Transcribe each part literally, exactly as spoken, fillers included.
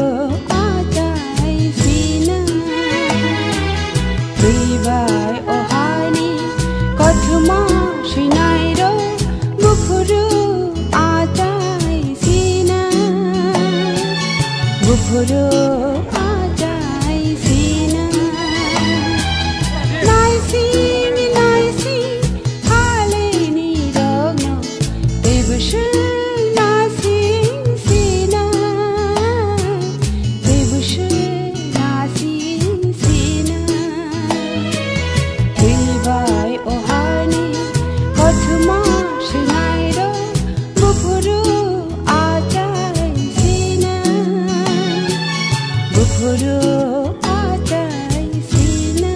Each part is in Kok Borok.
Achai sina, twi bai o haini kothoma swinai rok, buphuru achai sina, buphuru achai sina. Naising, naising, haleni rokno teibo swng nasing sina, teibo swng nasing sina. Twi bai o haini kothoma swinai rok, buphuru achai sina, buphuru achai sina.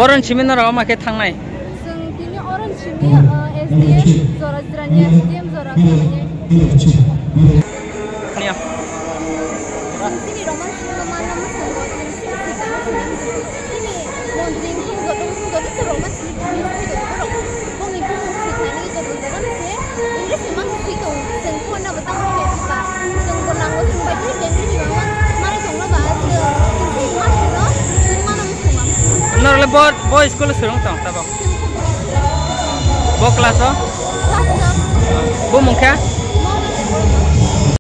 Boron simi norok ma khe thangnai. Chwng tini oron simi, uh, S D M jora jirani S D M jora khainai. Niya. Chwng chini Roman simi manna mwswngo chwng chini simi chini montri wngkhe joto wngkhe joto se Roman simi tini wngkhe joto borok bongni bumung swi khainai joto jagano se English ni mangsi swi tongo chwng phone no bo tamo khe ba chwng bo nango chwng bai twi bengkhe ni mangma mare tongno ba chwng chwng se ma sino chwng mano mwswngo. Norle bo bo school swrwng tong tabok. Bo class o? Class o. Bo mungkha?